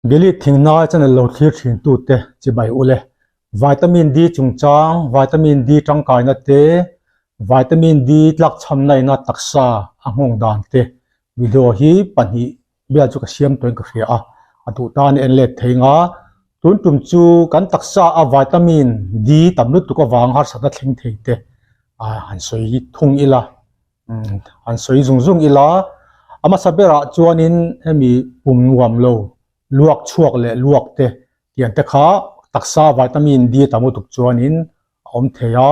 Delete Thingnai channel lo thlir thin tute chibai ule. Vitamin D chungchang, Vitamin D tangkaina te, Vitamin D tlakchhamna ina taksa a nghawng dan te video hi pahnih vel chu ka siam tawhin ka hria a, a duh tan en let thei nga. Tun tum chu kan taksa a Vitamin D tam lutuk avang harsatna thleng thei te han sawi thung ila. An sawi zung zung ila, a hmasa berah chuanin hemi pum nuam lo luak chhuak leh luak te tiang te kha taksa vitamin D tam lutuk chuanin a awm thei a,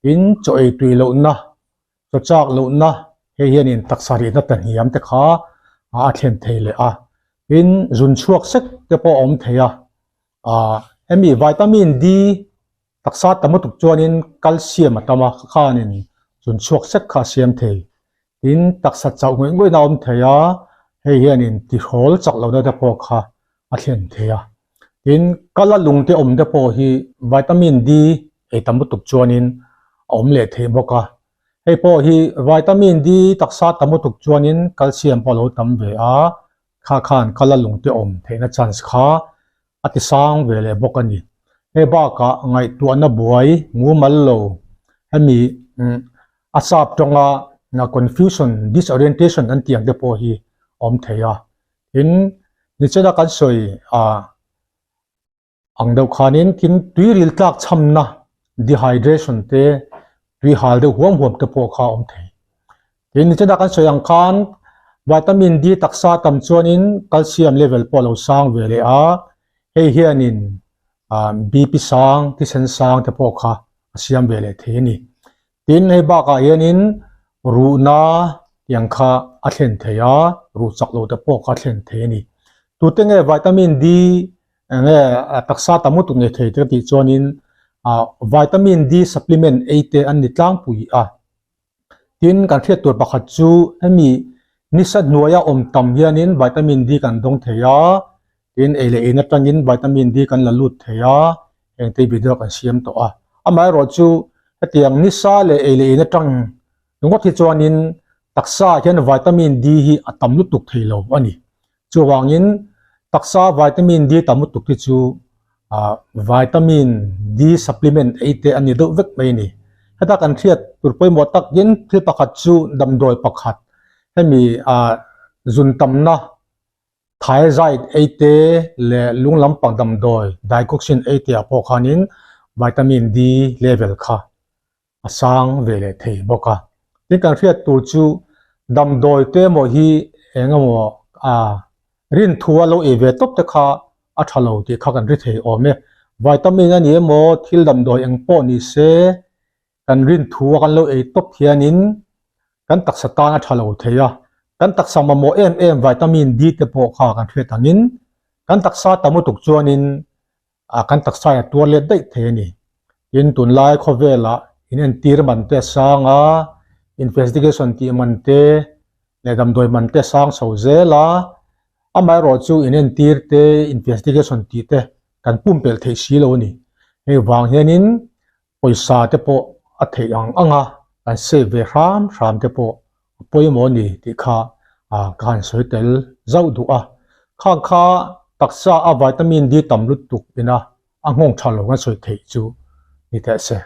tin chaw ei tui lohna, chaw chak lohna hei hianin taksa rihna ta hniam te kha a thlen thei leh a, tin zun chhuak sek te pawh a awm thei a, hemi vitamin D Taksa tam lutuk chuanin calcium a tam a, khanin chun chhuak sek kha a siam thei. Tin, taksa chauh ngawih ngawihna a awm thei a, hei hianin tihrawl chak lohna te pawh kha a thlen thei a. Tin, kala lung te awm te pawh hi vitamin D ei tam lutuk chuanin a awm leh thei bawk a. Hei pawh hi vitamin D taksa tam lutuk chuanin calcium pawh a lo tam ve a, kha khan kala lung te awm theihna chance kha a ti sang ve leh bawk a ni. Hei bakah ngaihtuahna buai mumal lo hemi a sap tawnga confusion, disorientation an tih ang te pawh hi a awm thei a. Tin, nichina kan sawi ah ang deuh khanin tin tuiril tlak chhamna dehydration te tui hal deuh huam huam te pawh kha a awm thei. Tin, nichina kan sawi ang khan vitamin D taksa tam chuanin calcium level pawh a lo sang ve leh a, hei hianin BP sang, thisen sang te pawh kha a siam ve leh thei a ni. Tin, hei bakah hianin ruhna tiang kha a thlen thei a, ruh chak lo te pawh kha a thlen thei a ni. Tute nge vitamin D enge taksa tam lutuk nei thei te ka tih chuanin vitamin D supplement ei te an ni tlangpui a. Tin, kan hriat tur pakhat chu hemi nisa hnuaia awm tam hianin vitamin D kan dawng thei a, tin ei leh in atangin vitamin D kan la lut thei a, heng te video kan siam tawh a. Amaherawh chu hetiang nisa leh ei leh in atang ringawt hi chuanin taksa ah hian vitamin D hi a tam lutuk thei lo a ni. Chuvangin taksa vitamin D tam lutuk hi chu vitamin D supplement ei te a ni deuh vek mai a ni. Heta kan hriat tur pawimawh takin thil pakhat chu damdawi pakhat hemi zun tamna thyroid ei te leh lung lampang damdawi digoxin ei te ah pawh khanin vitamin D level kha a sang ve leh thei bawk a. Tin kan hriat tur chu damdawi te emaw hi eng emaw a rin thu a lo ei ve tawp te kha a tha lo tih kha kan ri thei awm e. Vitamin a ni emaw thil damdawi eng pawh ni se kan rin thu a kan lo ei tawp hianin kan taksa tan a tha lo thei a. Kan taksa mamawh em em vitamin D te pawh kha kan hriat angin kan taksa tam lutuk chuanin a kan taksa a tuar let daih thei a ni. Tin, tunlai khawvelah in entir man te a sang a, investigation tih man te leh damdawi man te a sang chho zel a, amaherawh chu in entir te, investigation tih te kan pumpelh theih si lo a ni. Hei vang hianin Pawisa te pawh a theih ang ang a, kan save ve hram hram te pawh a pawimawh a ni tih kha ka han sawi tel zauh duh a. Khang kha taksa a vitamin D tam lutuk ina a nghawng tha lo kan sawi theih chu ni teh se.